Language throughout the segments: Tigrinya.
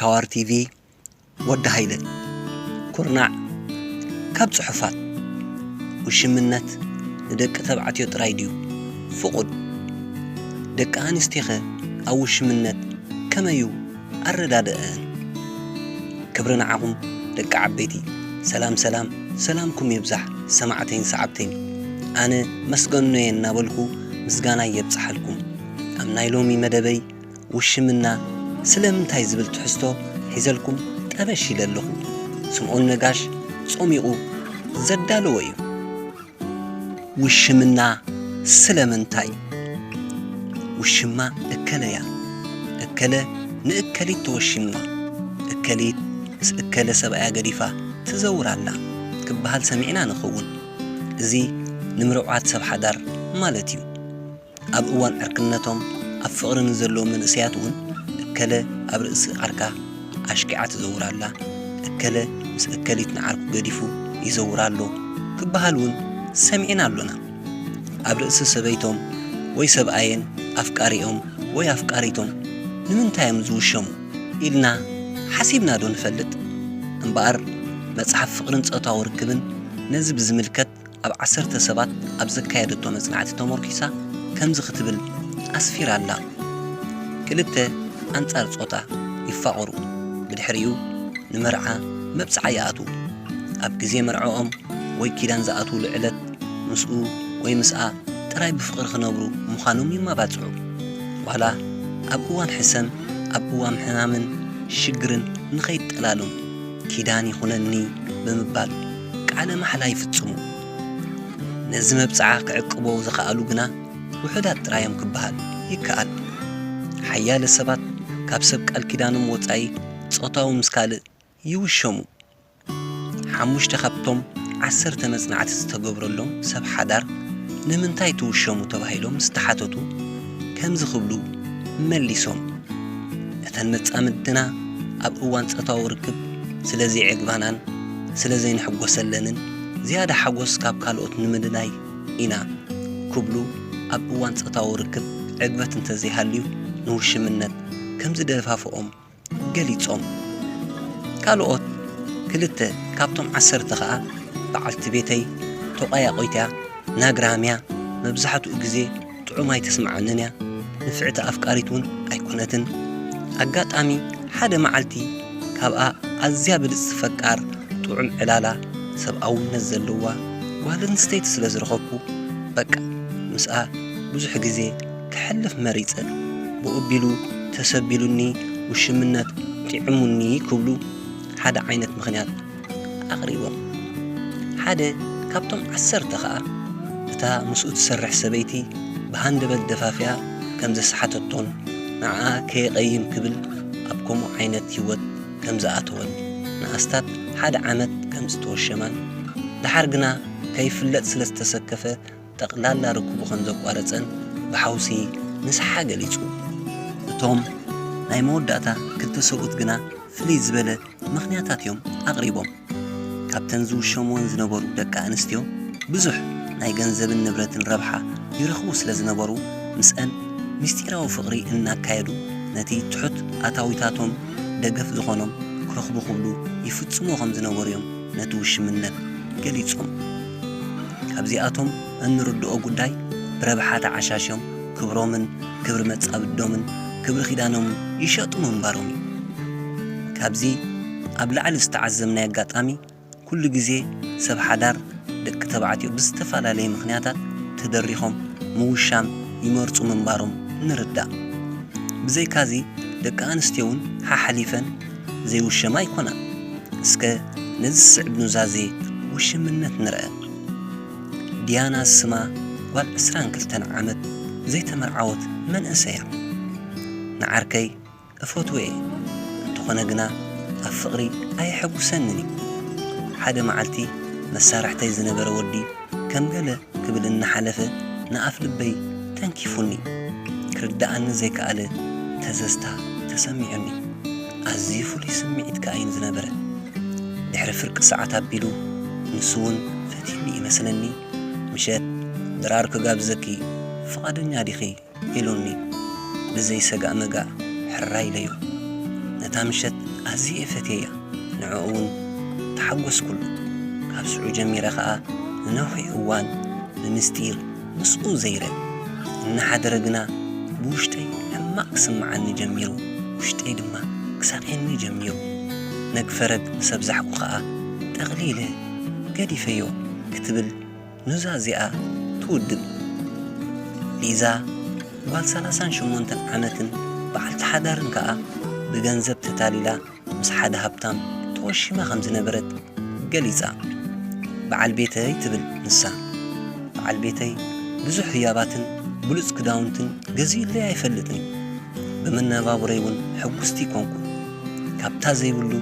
ሃዋር ቲቪ። ወዲ ሃይለ ኩርናዕ። ካብ ጽሑፋት። ውሽምነት ንደቂ ተባዕትዮ ጥራይ ድዩ ፍቑድ? ደቂ ኣንስትዮኸ ኣብ ውሽምነት ከመዩ ኣረዳድኣአን? ክብሪ ንዓኹም ደቂ ዓበይቲ። ሰላም ሰላም፣ ሰላምኩም ይብዛሕ ሰማዕተይን ሰዓብተይን። ኣነ መስገኖየ እናበልኩ ምስጋናይ የብጽሓልኩም። ኣብ ናይ ሎሚ መደበይ ውሽምና ስለምንታይ ዝብል ትሕዝቶ ሒዘልኩም ጠበሽ ኢለ ኣለኹ። ስምኦን ነጋሽ ጾሚቑ ዘዳለዎ እዩ። ውሽምና ስለምንታይ? ውሽማ እከለያ፣ እከለ ንእከሊት ተወሺምዋ፣ እከሊት ምስ እከለ ሰብኣያ ገዲፋ ትዘውር ኣላ ክበሃል ሰሚዕና ንኸውን። እዚ ንምርዑዓት ሰብ ሓዳር ማለት እዩ። ኣብ እዋን ዕርክነቶም ኣብ ፍቕሪ ንዘለዉ መንእሰያት እውን እከለ ኣብ ርእሲ ዓርካ ኣሽኪዓ ትዘውር ኣላ፣ እከለ ምስ እከሊት ንዓርኩ ገዲፉ ይዘውር ኣሎ ክበሃል እውን ሰሚዕና ኣሎና። ኣብ ርእሲ ሰበይቶም ወይ ሰብኣየን ኣፍቃሪኦም ወይ ኣፍቃሪቶም ንምንታይ እዮም ዝውሸሙ ኢልና ሓሲብና ዶ ንፈልጥ? እምበኣር መጽሓፍ ፍቕርን ጾታዊ ርክብን ነዚ ብዝምልከት ኣብ ዓሰርተ ሰባት ኣብ ዘካየደቶ መጽናዕቲ ተመርኲሳ ከምዚ ክትብል ኣስፊራ ኣላ። ክልተ ኣንጻር ጾታ ይፋቐሩ፣ ብድሕሪኡ ንመርዓ መብጽዓ ይኣትዉ። ኣብ ግዜ መርዓኦም ወይ ኪዳን ዝኣትዉሉ ዕለት ምስኡ ወይ ምስኣ ጥራይ ብፍቕሪ ክነብሩ ምዃኖም ይመባጽዑ። ዋላ ኣብ እዋን ሕሰም፣ ኣብ እዋን ሕማምን ሽግርን ንኸይጠላሎም ኪዳን ይኹነኒ ብምባል ቃለ ማሕላ ይፍጽሙ። ነዚ መብጽዓ ክዕቅቦ ዝኸኣሉ ግና ውሑዳት ጥራዮም ክበሃል ይከኣል። ሓያለ ሰባት ካብ ሰብ ቃል ኪዳኖም ወጻኢ ጾታዊ ምስ ካልእ ይውሸሙ። ሓሙሽተ ካብቶም ዓሰርተ መጽናዕቲ ዝተገብረሎም ሰብ ሓዳር ንምንታይ ትውሸሙ ተባሂሎም ዝተሓተቱ ከምዚ ክብሉ መሊሶም። እተን መጻምድትና ኣብ እዋን ጾታዊ ርክብ ስለ ዘይዕግባናን ስለ ዘይንሕጎሰለንን ዝያዳ ሓጎስ ካብ ካልኦት ንምድላይ ኢና ክብሉ ኣብ እዋን ጾታዊ ርክብ ዕግበት እንተዘይሃልዩ ንውሽምነት ከም ዝደፋፍኦም ገሊጾም። ካልኦት ክልተ ካብቶም ዓሰርተ ኸኣ በዓልቲ ቤተይ ተቋያቆይትያ ናግራምያ መብዛሕትኡ ግዜ ጥዑም ኣይተስምዓንን እያ። ንፍዕቲ ኣፍቃሪት እውን ኣይኮነትን። ኣጋጣሚ ሓደ መዓልቲ ካብኣ ኣዝያ ብልጽቲ ፈቃር ጥዑም ዕላላ ሰብኣውነት ዘለዋ ጓል ኣንስተይቲ ስለ ዝረኸብኩ በቃ ምስኣ ብዙሕ ግዜ ከሕልፍ መሪጸ። ብኡ ኣቢሉ ተሰቢሉኒ ውሽምነት ጥዒሙኒ ክብሉ ሓደ ዓይነት ምኽንያት ኣቕሪቦም። ሓደ ካብቶም ዓሰርተ ኸኣ እታ ምስኡ ትሰርሕ ሰበይቲ ብሃንደበት ደፋፊኣ ከም ዘስሓተቶን ንዓኣ ከየቐይም ክብል ኣብ ከምኡ ዓይነት ህይወት ከም ዝኣተወን ንኣስታት ሓደ ዓመት ከም ዝተወሸማን ደሓር ግና ከይፍለጥ ስለ ዝተሰከፈ ጠቕላላ ርክቡ ከም ዘቋረጸን ብሓውሲ ንስሓ ገሊጹ። እቶም ናይ መወዳእታ ክልተ ሰብኡት ግና ፍልይ ዝበለ ምኽንያታት እዮም ኣቕሪቦም። ካብተን ዝውሸምወን ዝነበሩ ደቂ ኣንስትዮ ብዙሕ ናይ ገንዘብን ንብረትን ረብሓ ይረኽቡ ስለ ዝነበሩ ምስአን ምስጢራዊ ፍቕሪ እናካየዱ ነቲ ትሑት ኣታዊታቶም ደገፍ ዝኾኖም ክረኽቡ ክብሉ ይፍጽሞ ከም ዝነበሩ እዮም ነቲ ውሽምነት ገሊጾም። ካብዚኣቶም እንርድኦ ጉዳይ ብረብሓ ተዓሻሽዮም ክብሮምን ክብሪ መጻብዶምን ክብሪ ኪዳኖምን ይሸጡ ምንባሮም እዩ። ካብዚ ኣብ ላዕሊ ዝተዓዘብናይ ኣጋጣሚ ኩሉ ግዜ ሰብ ሓዳር ደቂ ተባዕትዮ ብዝተፈላለየ ምኽንያታት ተደሪኾም ምውሻም ይመርጹ ምንባሮም ንርዳእ። ብዘይካዚ ደቂ ኣንስትዮ እውን ሓሓሊፈን ዘይውሸማ ኣይኮናን። እስከ ነዚ ዝስዕብ ኑዛዜ ውሽምነት ንርአ። ዲያና ዝስማ ጓል ዕስራን ክልተን ዓመት ዘይተመርዓወት መንእሰይ እያ። ንዓርከይ እፈትዎ እየ፣ እንተኾነ ግና ኣብ ፍቕሪ ኣየሐጉሰንን እዩ። ሓደ መዓልቲ መሳርሕተይ ዝነበረ ወዲ ከም ገለ ክብል እናሓለፈ ንኣፍ ልበይ ተንኪፉኒ። ክርድኣኒ ዘይከኣለ ተዘዝታ ተሰሚዑኒ። ኣዝዩ ፍሉይ ስምዒት ከኣ እዩ ዝነበረ። ድሕሪ ፍርቂ ሰዓት ኣቢሉ ንሱ እውን ፈትዩኒ ይመስለኒ። ምሸት ድራር ክጋብዘኪ ፍቓደኛ ዲኺ? ኢሉኒ ብዘይ ሰጋእ መጋእ ሕራይ ኢለዮ። ነታ ምሸት ኣዝየ ፈትየያ፣ ንዕኡ እውን ተሓጎስኩሉ። ካብ ሽዑ ጀሚረ ኸኣ ንነዊሕ እዋን ብምስጢር ምስኡ ዘይረ። እናሓደረ ግና ብውሽጠይ ሕማቕ ክስምዓኒ ጀሚሩ፣ ውሽጠይ ድማ ክሳቕየኒ ጀሚሩ። ነግፈረግ ምስ ኣብዛሕኩ ኸኣ ጠቕሊለ ገዲፈዮ ክትብል ኑዛዜኣ ትውድብ። ሊዛ ጓል ሰላሳን ሸሞንተን ዓመትን በዓልቲ ሓዳርን ከኣ ብገንዘብ ተታሊላ ምስ ሓደ ሃብታም ተወሺማ ከም ዝነበረት ገሊጻ። በዓል ቤተይ ትብል ንሳ፣ በዓል ቤተይ ብዙሕ ህያባትን ብሉጽ ክዳውንትን ገዚኡለይ ኣይፈልጥን። ብመነባብሮይ እውን ሕጉስቲ ኣይኮንኩን። ካብታ ዘይብሉ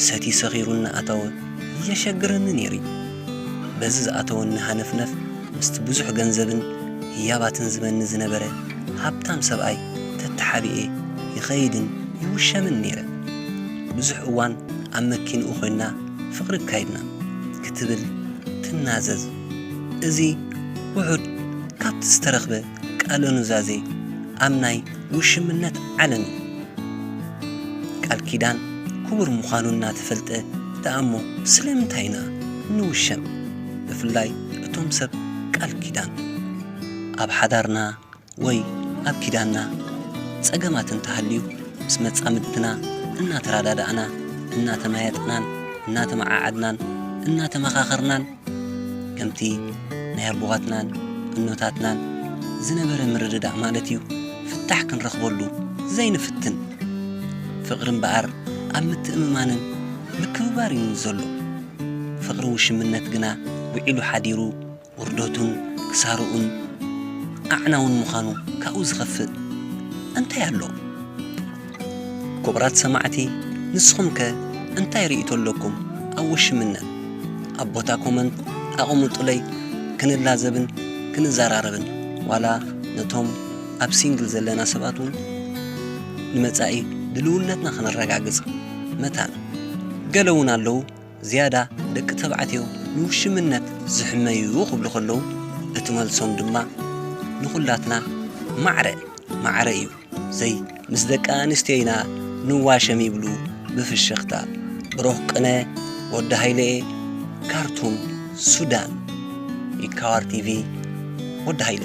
ሰቲ ሰኺሩ እናኣተወ የሸግረኒ ነይሩ እዩ። በዚ ዝኣተወኒ ሃነፍነፍ ምስቲ ብዙሕ ገንዘብን ህያባትን ዝመኒ ዝነበረ ሃብታም ሰብኣይ ተተሓቢኤ ይኸይድን ይውሸምን ነይረ። ብዙሕ እዋን ኣብ መኪንኡ ኮይና ፍቕሪ ኣካይድና ክትብል ትናዘዝ። እዚ ውሑድ ካብቲ ዝተረኽበ ቃለ ኑዛዜ ኣብ ናይ ውሽምነት ዓለም እዩ። ቃል ኪዳን ክቡር ምዃኑ እናተፈልጠ ደኣ እሞ ስለምንታይ ኢና ንውሸም? ብፍላይ እቶም ሰብ ቃል ኪዳን። ኣብ ሓዳርና ወይ ኣብ ኪዳንና ጸገማት እንተሃልዩ ምስ መጻምድትና እናተረዳዳእና፣ እናተመያየጥናን፣ እናተመዓዓድናን፣ እናተመኻኸርናን ከምቲ ናይ ኣቦታትናን እኖታትናን ዝነበረ ምርድዳእ ማለት እዩ ፍታሕ ክንረኽበሉ ዘይንፍትን። ፍቕሪ እምበኣር ኣብ ምትእምማንን ምክብባር እዩ ዘሎ። ፍቕሪ ውሽምነት ግና ውዒሉ ሓዲሩ ውርደቱን ክሳርኡን ኣዕናውን ምዃኑ ካብኡ ዝኸፍእ እንታይ ኣሎ? ክቡራት ሰማዕቲ፣ ንስኹም ከ እንታይ ርእይቶ ኣለኩም ኣብ ውሽምነት? ኣብ ቦታ ኮመንት ኣቐምጡለይ፣ ክንላዘብን ክንዘራረብን። ዋላ ነቶም ኣብ ሲንግል ዘለና ሰባት እውን ንመጻኢ ድልውነትና ከነረጋግጽ መታን። ገለ እውን ኣለዉ ዝያዳ ደቂ ተባዕትዮ ንውሽምነት ዝሕመዩ ክብሉ ከለዉ፣ እቲ መልሶም ድማ ንኹላትና ማዕረ ማዕረ እዩ። ዘይ ምስ ደቂ ኣንስትዮ ኢና ንዋሸም ይብሉ ብፍሽኽታ። ብሩኽ ቅነ ወዲ ሃይለ፣ ካርቱም ሱዳን። ይካዋር ቲቪ፣ ወዲ ሃይለ።